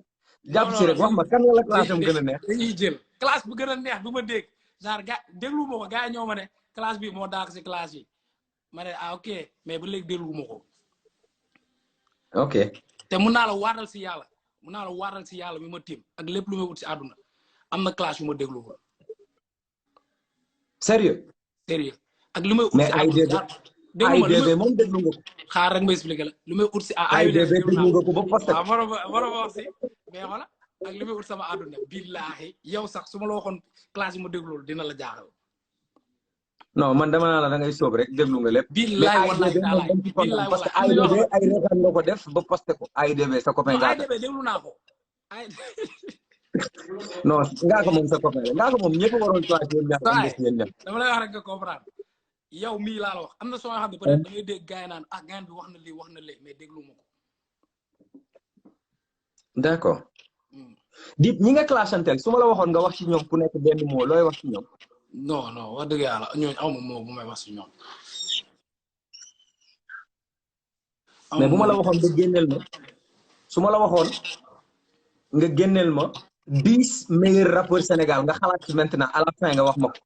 jàpp si rek wax ma kan la classe am gën a neex. dañuy jël classe bu gën a neex du ma dégg genre gars déglu ma ko gars yi ñoo ma ne classe bi moo daak si classe yi ma ne ah ok mais ba léegi déglu ma ko. ok te mun naa la waatal si yàlla mi ma tiim ak lépp lu may wut si àdduna am na classe yu ma dégluwul. sérieux ak lu may ut si àdduna AIBD moom déglu nga ko. xaar rek ma expliqué la lu may ut si AIBD déglu nga ko ba posté ko. waaw wax si mais voilà ak li may ut sama àdduna billaahi yow sax su ma la waxoon classe yi ma déglul dina la jaaxal. non man dama naa la da ngay sóob rek déglu nga lépp. billaay wallaay taalaay billaay parce que AIBD ay reetaan nga ko def ba posté ko. AIBD sa copain ngaa ko. AIBD déglu naa ko. non ngaa ko moom sa copain la ngaa ko moom ñëpp waroon classe yéen ñaar dama lay wax rek nga comprendre yow mii laa la wax am na soo xam ne peut-être da ngay dégg gars yi naan ah gaan bi wax na lii mais déglu ma ko. d'accord. Dip ñi nga clashantel su ma la waxoon nga wax ci ñoom ku nekk benn mot looy wax ci ñoom. non wax dëgg yàlla ñooñu aw ma moo bu may wax si ñoom. mais bu ma la waxoon nga génneel ma su ma la waxoon nga génneel ma 10 meilleurs rappeurs Sénégal nga xalaat ci maintenant à la fin nga wax ma ko.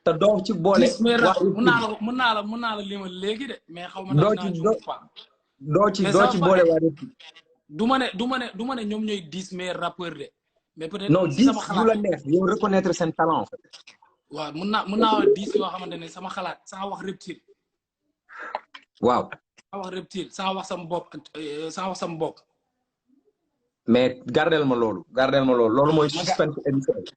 te doo ci boole. mën naa la limal léegi de. mais xaw ma doo ci boole waa Rip. du ma ne ñoom ñooy 10 meilleurs rappeurs de. mais peut-être non 10 yu la neex yow reconnaître seen talent en fait. waaw mën naa wax 10 yoo xamante ne sama xalaat sans wax Reptile. waaw. sans wax Reptile sans wax sama bopp. mais gardel ma loolu loolu mooy suspense émission bi.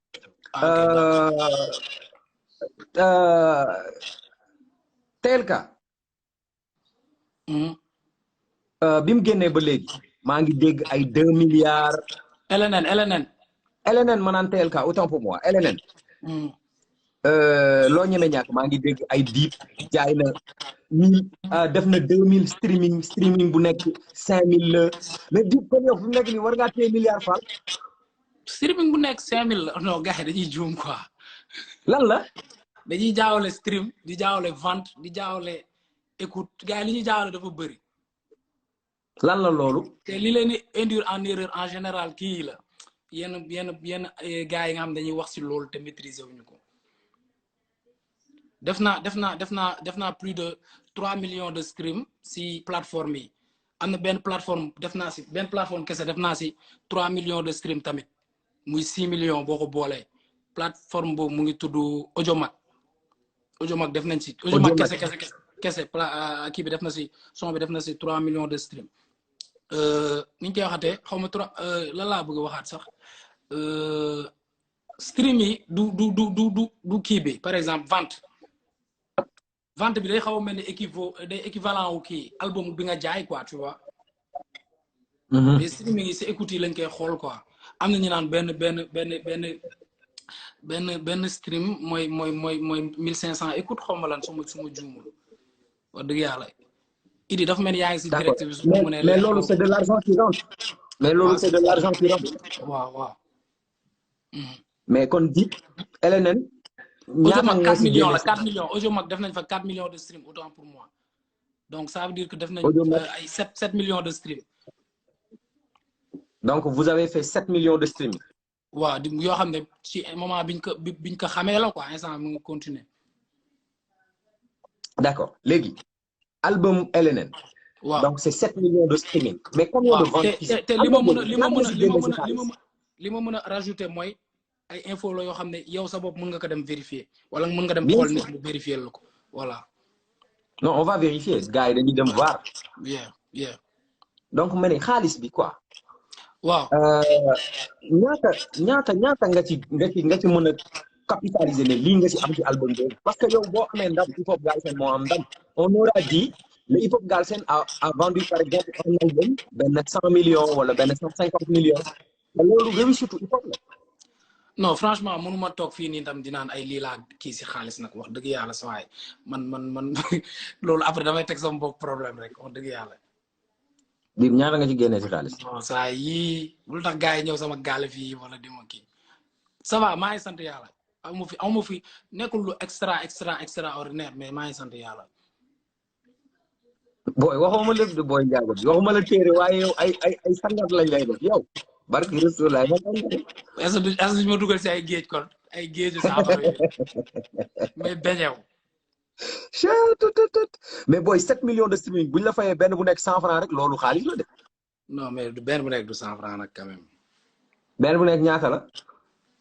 TLK. bi mu génnee ba léegi. maa ngi dégg ay 2 milliards. LNN ma naan TLK autant pour moi LNN. loo ñeme ñàkk maa ngi dégg ay Dip jaay na 1000 def na 2000 streaming bu nekk 5000 la mais Dip kon yow fu mu nekk nii war ngaa téye milliards Fall. streaming bu nekk 5000 la non gars yi dañuy juum quoi. lan la. dañuy jaawale stream di jaawale vente di jaawale écoute gars yi li ñuy jaawale dafa bëri. lan la loolu. te li leen di induire en erreur en général kii la yenn gars yi nga xam dañuy wax si loolu te maîtriser wuñu ko. def naa plus de 3 millions de stream si plateforme yi am na benn plateforme plateforme kese def naa si 3 millions de stream tamit muy 6 millions boo ko boolee plateforme boobu mu ngi tudd Audiomack def nañ si. Audiomack kese kii bi def na si son bi def na si 3 millions de stream. ni ñu koy waxatee xaw ma 3 lan laa bëgg a waxaat sax stream yi du kii bi par exemple vente bi day xaw a mel ni équivalent wu kii album bi nga jaay quoi tu vois. mais streaming yi si écoute yi lañ koy xool quoi am na ñu naan benn stream mooy 1500 écoute xaw ma lan su ma juumul wax dëgg yàlla. Idi dafa mel ni yaa ngi si direct bi su ma mënee mais loolu c'est de l'argent qui rentre. mais loolu c'est de l'argent qui rentre. waaw. mais kon Dip LNN. Audiomack 4 millions la 4 millions Audiomack def nañ fa 4 millions de stream autant pour moi donc ça veut dire que def nañ ay 7 millions de stream. donc vous avez fait 7 millions de stream. waaw di yoo xam ne ci moment biñ ko xamee la quoi instant mu ngi continuer. d'accord léegi album LNN. waaw donc c'est 7 millions de streaming. mais combien de ventes te li ma mën a rajouter mooy ay info la yoo xam ne yow sa bopp mën nga ko dem vérifier wala mën nga dem xool nit mu vérifier la ko voilà. non on va vérifier gars yi dañuy dem voir. yeah. donc ma ne xaalis bi quoi. waaw. ñaata nga ci mën a capitaliser ne lii nga ci am ci album bi parce que yow boo amee ndam Hip Hop Galsen moo am ndam on aura dit le Hip Hop Galsen a vendu par exemple un album benn 100 millions wala benn 150 millions te loolu réussite Hip Hop la. non franchement mënuma toog fii nii tam di naan ay lii laa kii si xaalis nag wax dëgg yàlla sa waay man loolu après damay teg sama bopp problème rek wax dëgg yàlla. Dip ñaata nga ci génnee si xaalis. non saa yii lu tax gars yi ñëw sama gaale fii wala di ma kii ça va maa ngi sant yàlla aw ma fi nekkul lu extraordinaire mais maa ngi sant yàlla. booy waxuma lépp de booy njaago bi waxuma la téere waaye yow ay sangat lañ lay def yow. barki Rasulullah est-ce que ma dugal si ay géej kon ay géeju saafara yi mais beñew. mais booy 7 millions de streaming buñ la fayee benn bu nekk 100 francs rek loolu xaalis la de. non mais benn bu nekk du 100 francs nag quand même. benn bu nekk ñaata la.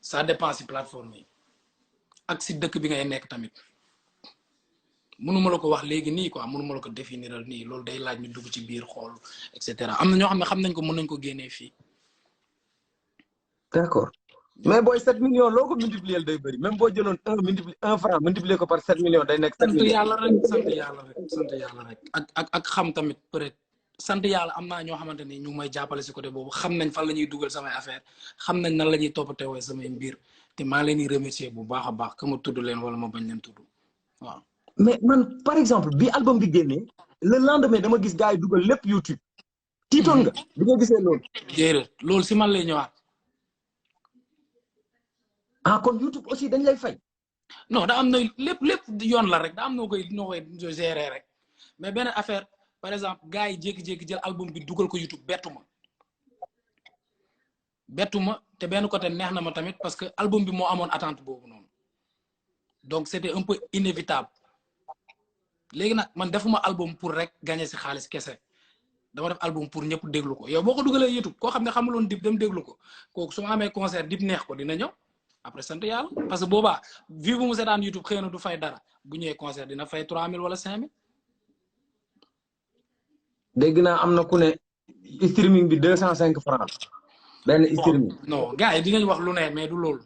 ça dépend si plateforme yi ak si dëkk bi ngay nekk tamit mënuma la ko wax léegi nii quoi mënuma la ko définiral nii loolu day laaj ñu dugg ci biir xool et cetera am na ñoo xam ne xam nañ ko mën nañ ko génnee fii. d'accord mais booy 7 millions loo ko multiplier day bëri même boo jëloon 1 franc multiplier ko par 7 millions day nekk 7 millions. sant yàlla rek ak xam tamit peut-être sant yàlla am naa ñoo xamante ni ñu ngi may jàppale si côté boobu xam nañ fan la ñuy dugal samay affaire xam nañ nan la ñuy toppatewee samay mbir te maa leen di remercier bu baax a baax que ma tudd leen wala ma bañ leen tudd waaw. mais man par exemple bi album bi génnee le lendemain dama gis gars yi dugal lépp YouTube. tiitoon nga bi nga gisee loolu. déedéet loolu si man lay ñëwaat. ah kon YouTube aussi dañ lay fay. non da am na lépp yoon la rek da am noo koy gérer rek mais benn affaire par exemple gars yi jékki-jékki jël album bi dugal ko YouTube bettu ma te benn côté neex na ma tamit parce que album bi moo amoon attente boobu noonu donc c'était un peu inévitable léegi nag man defuma album pour rek gagner si xaalis kese dama def album pour ñëpp déglu ko yow boo ko dugalee YouTube koo xam ne xamuloon Dip dem déglu ko kooku su ma amee concert Dip neex ko dina ñëw. après sant yàlla parce que boobaa vu bu mu seetaan YouTube xëy na du fay dara bu ñëwee concert dina fay 3000 wala 5000. dégg naa am na ku ne streaming bi 205 francs benn streaming. non gars yi dinañ wax lu ne mais du loolu.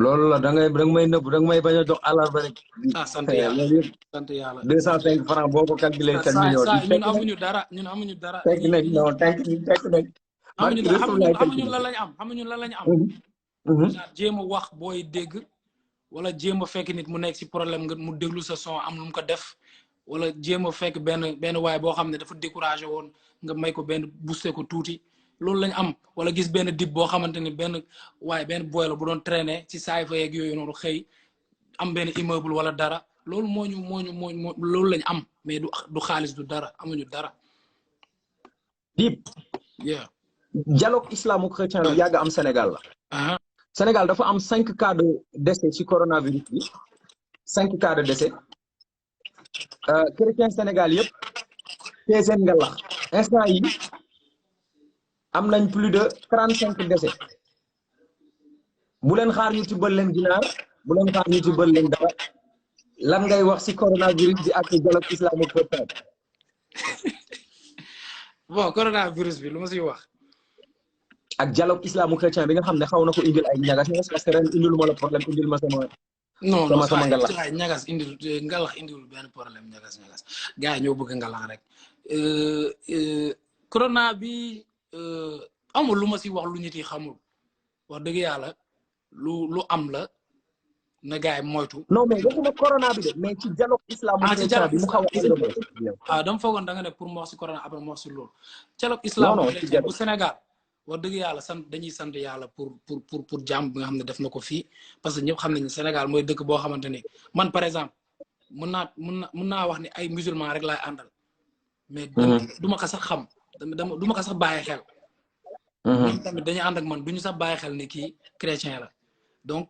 loolu la da nga may nëbb da nga may bañ a jox àllarba rek. ah sant yàlla sant yàlla. 205 francs boo ko calculé 7 millions. ñun amuñu dara ñun amuñu dara. tekk nañ non tekk nañ. xamuñu lan lañ am xamuñu lan lañ am. jéem a wax booy dégg wala jéem a fekk nit mu nekk si problème nga mu déglu sa son am lu mu ko def wala jéem a fekk benn waay boo xam ne dafa découragé woon nga may ko benn booster ko tuuti loolu lañ am wala gis benn Dip boo xamante ni benn boy la bu doon traîner ci saay fa yeeg yooyu noonu xëy am benn immeuble wala dara loolu moo loolu lañ am mais du xaalis du dara amuñu dara. Dip. dialogue islamo-chrétien lu yàgg am Sénégal la. Sénégal dafa am 5 cas de décès ci coronavirus bi 5 cas de décès chrétien Sénégal yëpp tey seen ngalax instant yi am nañ plus de 35 décès bu leen xaar ñu tibbal leen ginaar bu leen xaar ñu tibbal leen dara lan ngay wax ci coronavirus bi ak dialogue islamo-chrétien. bon coronavirus bi lu ma siy wax. ak dialogue islamo-chrétien bi nga xam ne xaw na ko indil ay ñagas parce que ren indil ma la problème indil ma sama. non sama ngalax ñagas indil benn problème ñagas gars yi ñoo bëgg ngalax rek. corona bi amul lu ma si wax lu nit yi xamul wax dëgg yàlla lu am la na gars yi moytu. non mais waxuma corona bi de mais ci dialogue islamo-chrétien bi mu xaw a dama foogoon da nga ne pour mu wax si corona après mu wax si loolu. dialogue non islamo-chrétien bu Sénégal wax dëgg yàlla dañuy sant yàlla pour jàmm bi nga xam ne def na ko fii parce que ñëpp xam nañu Sénégal mooy dëkk boo xamante ni man par exemple mun naa wax ni ay musulman rek laay àndal. mais du ma ko sax xam du ma ko sax bàyyi xel. ñoom tamit dañuy ànd ak man duñu sax bàyyi xel ni kii chrétien la donc.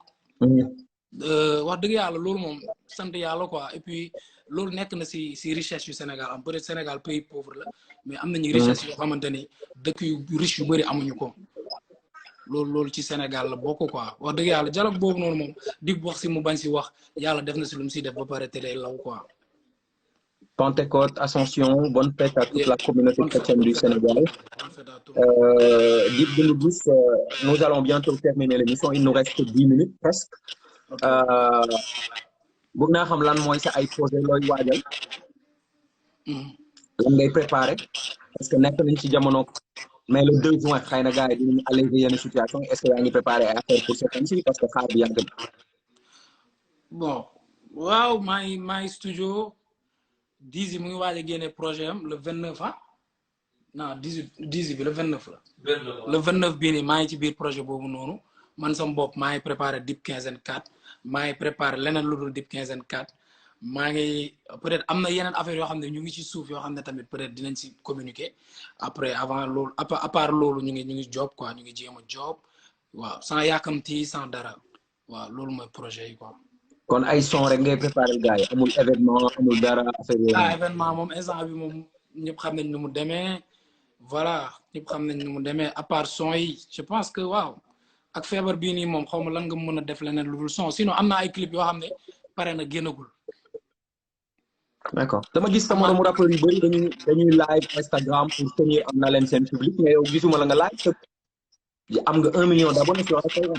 wax dëgg yàlla loolu moom sant yàlla quoi et puis loolu nekk na si richesse yu Sénégal am peut-être Sénégal pays pauvre la mais am nañu richesse yoo xamante ni dëkk yu riche yu bëri amuñu ko loolu ci Sénégal la bokk quoi wax dëgg yàlla dialogue boobu noonu moom di wax si mu bañ si wax yàlla def na si lu mu si def ba pare te day law quoi. Pentecôte, Ascension, bonne fête à toute la communauté chrétienne du Sénégal. Dip Doundou Guiss, nous allons bientôt terminer l'émission. Il nous reste 10 minutes presque. bëgg naa xam lan mooy sa ay projet looy waajal. lan ngay préparé parce que nekk nañ ci jamono mais le 2 juin xëy na gars yi dinañu alléger yenn situation est-ce que yaa ngi préparé ay affaire pour cette année-ci parce que xaar bi yàgg na. bon waaw maa ngi studio Dizzy mu ngi waaj a génne projet am le 29 ah non 18 Dizzy bi le 29 la. le 29 bii nii maa ngi ci biir projet boobu noonu man sama bopp maa ngi préparé Dip 15/4 maa ngi préparé leneen lu dul Dip 15/4 maa ngi peut-être am na yeneen affaire yoo xam ne ñu ngi ci suuf yoo xam ne tamit peut-être dinañ si communiquer après avant loolu à part loolu ñu ngi job quoi ñu ngi jéem a job waaw sans yàkkamti sans dara waaw loolu mooy projet yi quoi. kon ay son rek ngay préparé gars yi amul événement amul dara affaire yooyu. événement moom instant bi moom ñëpp xam nañ nu mu demee voilà ñëpp xam nañ nu mu demee à part son yi je pense que waaw ak feebar bii nii moom xaw ma lan nga mën a def leneen lu dul son sinon am na ay clip yoo xam ne pare na génnagul. d'accord dama gis sama moromu rappeur yu bëri dañuy live Instagram pour tenir am na leen seen public mais yow gisuma la nga live am nga 1 million d'abonnés sur Instagram.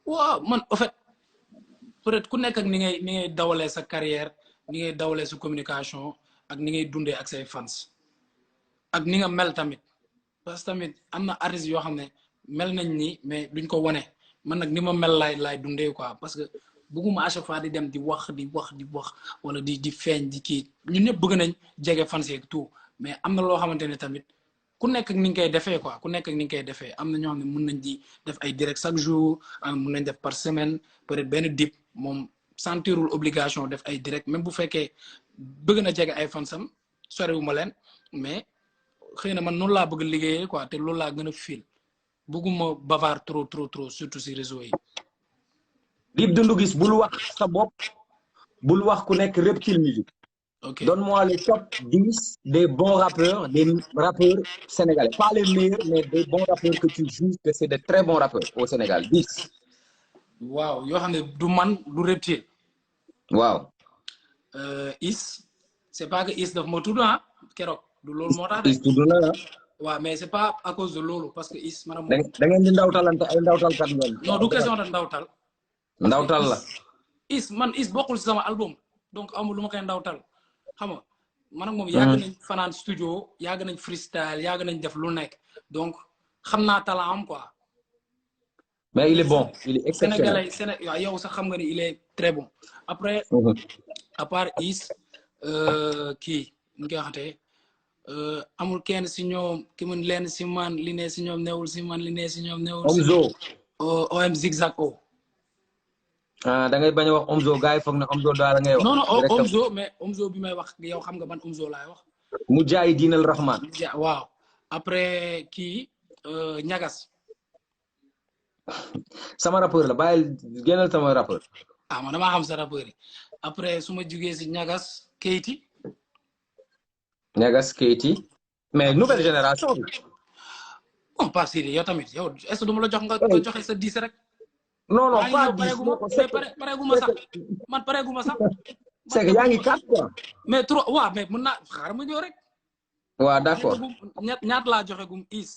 waaw man en fait. peut-être ku nekk ak ni ngay dawalee sa carrière ni ngay dawalee sa communication ak ni ngay dundee ak say fans ak ni nga mel tamit parce que tamit am na artistes yoo xam ne mel nañ ni mais duñ ko wane man nag ni ma mel laay dundee quoi parce que bëgguma à chaque fois di dem di wax wala di feeñ di kii ñun ñëpp bëgg nañ jege fans yeeg tout mais am na loo xamante ne tamit ku nekk ak ni nga koy defee quoi ku nekk ak ni nga koy defee am na ñoo xam ne mën nañ di def ay direct chaque jour mën nañ def par semaine peut-être benn Dip moom sentirul obligation def ay direct même bu fekkee bëgg na jege ay fansam soriwu ma leen mais xëy na man noonu laa bëgg liggéeyee quoi te loolu laa gën a fil bëgguma bavard trop surtout si réseau yi. Dip Doundou Guiss bul wax sa bopp bul wax ku nekk Reptile Music. ok donne-moi les top 10 des bons rappeurs sénégalais pas les meilleurs mais des bons rappeurs que tu juges que c'est de très bons rappeurs au Sénégal 10. waaw yoo xam ne du man du Reptile. waaw. Is c'est pas que Is daf ma tudd ah keroog du loolu moo tax de. Is tudd na la. waaw mais c'est pas à cause de loolu parce que Is maanaam. da ngeen di ndawtalante ay ndawtalkat ngeen. non du question de ndawtal. ndawtal la. Is bokkul si sama album donc amul lu ma koy ndawtal xam nga man ak moom yàgg nañ fanaan studio yàgg nañ freestyle yàgg nañ def lu nekk donc xam naa talent am quoi. mais il est bon il est exceptionnel. Sénégalais yow sax xam nga ni il est très bon après. à part Is kii nu ñu koy waxatee amul kenn si ñoom ki mun leen si man li ne si ñoom newul si man li ne si ñoom newul. Omzo. OM Zigzag O. da ngay bañ a wax Omzo gars yi foog ne Omzo daal ngay wax. non Omzo mais Omzo bi may wax yow xam nga ban Omzo laay wax. mu jaay diinal Rahman. waaw après kii Ñagas. sama rappeur la bàyyil génnal sama rappeur. man damaa xam sa rappeur yi après su ma jugee si Ñagas Keyti. Ñagas Keyti mais nouvelle génération bi. bon Pape Sidi yow tamit yow est-ce que du ma la jox nga joxe sa 10 rek. non pas 10 pareeguma sax man pareeguma sax. c'est que yaa ngi 4 quoi. mais trop waaw mais mën naa xaaral ma ñëw rek. waaw d'accord ñaat laa joxe gum Is.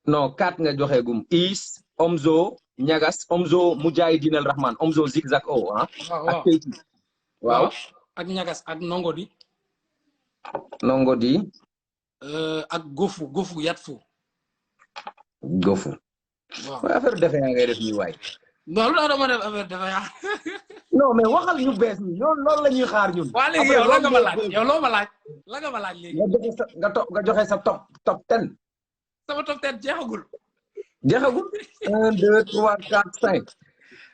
non 4 nga joxe gum Is Omzo Ñagas Omzo Mujaay Dinal Rahman Omzo Zigzag O ah. ak Keyti. waaw ak Ñagas ak Nongodi. Nongodi. ak Gofu Yatfu. Gofu. waaw affaire defe naa ngay def nii waay. non lu tax dama def affaire dafa yàq. non mais waxal ñu bees ñi ñoon loolu la ñuy xaar ñun. waa léegi yow la nga ma laaj yow loo ma laaj la nga ma laaj léegi. nga joxe sa top 10. sama top 10 jeexagul. jeexagul 1 2 3 4 5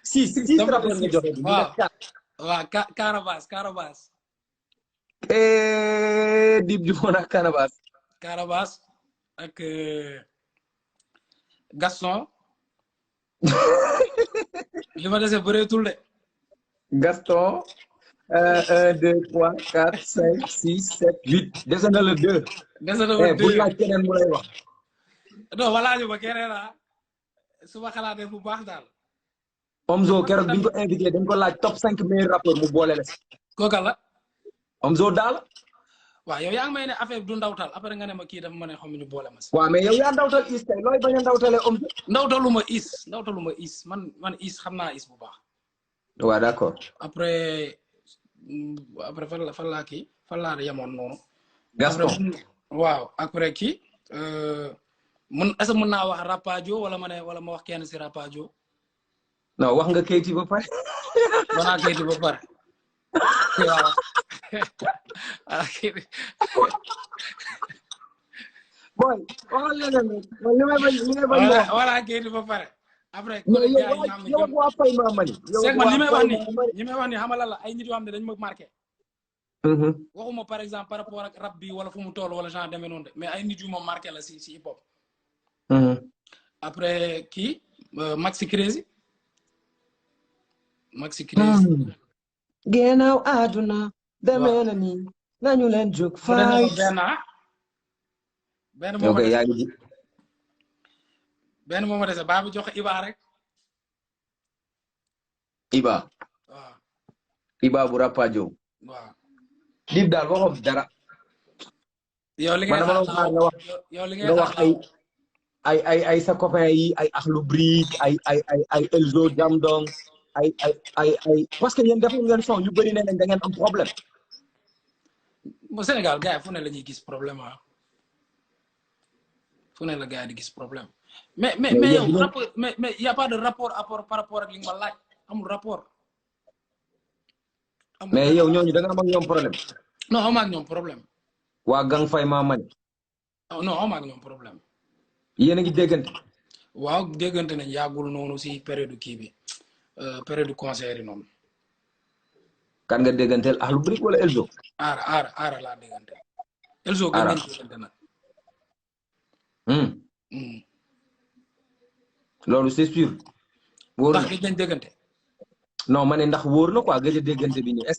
6 rappeurs nga joxe bi. waaw waaw Canabasse. Dip jumoon ak Canabasse ak Gaston. li ma dese bëreetul de. Gaston 1 2 3 4 5 6 7 8 dese na la 2. dese na la 2 bu laaj keneen mu lay wax. non wala ñu ba keneen su ma xalaatee bu baax daal. Omzo keroog bi ñu ko invité dañ ko laaj top 5 meilleurs rappeurs mu boole la si. kooka la. Omzo daal. waaw yow yaa ngi may ne affaire du ndawtal après nga ne ma kii dafa ma ne xam ñu boole ma si. waaw mais yow yaa ndawtal is tey looy bañ a ndawtalee Omzo. ndawtaluma is man is xam naa is bu baax. waaw d'accord. après fan laa yemoon noonu. Gaston waaw après kii est-ce que mën naa wax Rapadio wala ma wax kenn si Rapadio. non wax nga Keyti ba pare. wax naa Keyti ba pare. waaw. boy waxal leneen li may bañ voilà Keyti ba pare. après yow waa fay ma mani. c'est man li may wax ni xam la ay nit yoo xam ne dañu ma marqué. waxuma par exemple par rapport ak rap bi wala fu mu toll wala genre demee noonu de mais ay nit yu ma marqué la si hip hop. après kii Maxi Crazy. Gennaaw àdduna demee na nii nañu leen jóg fay. benn moom ma dese baa bi joxe Iba rek. Iba. waaw. Iba bu Rapadio. waaw. Dip daal waxoon dara. yow li ngay wax ay sa copain yi ay Akhlou Brick ay Elzo Jamdong ay parce que yéen defu ngeen son yu bëri ne da ngeen am problème. Au Sénégal gars yi fu ne la ñuy gis problème fu ne la gars yi di gis problème. mais yow rapport mais y a pas de rapport par rapport ak li nga ma laaj amul rapport. mais yow ñooñu da nga am ak ñoom problème. non am ak ñoom problème. waa Gang Fay ma mani. non am ak ñoom problème. yéen a ngi déggante. waaw déggante nañ yàggul noonu si période kii bi période concert yi noonu. kan nga dégganteel Akhlou Brick wala Elzo. aara laa déggante. Elzo gën nañ déggante nag. loolu c'est sûr. wóor na ndax gëj nañ déggante. non ma ne ndax wóor na quoi gëj a déggante bi nii est-ce que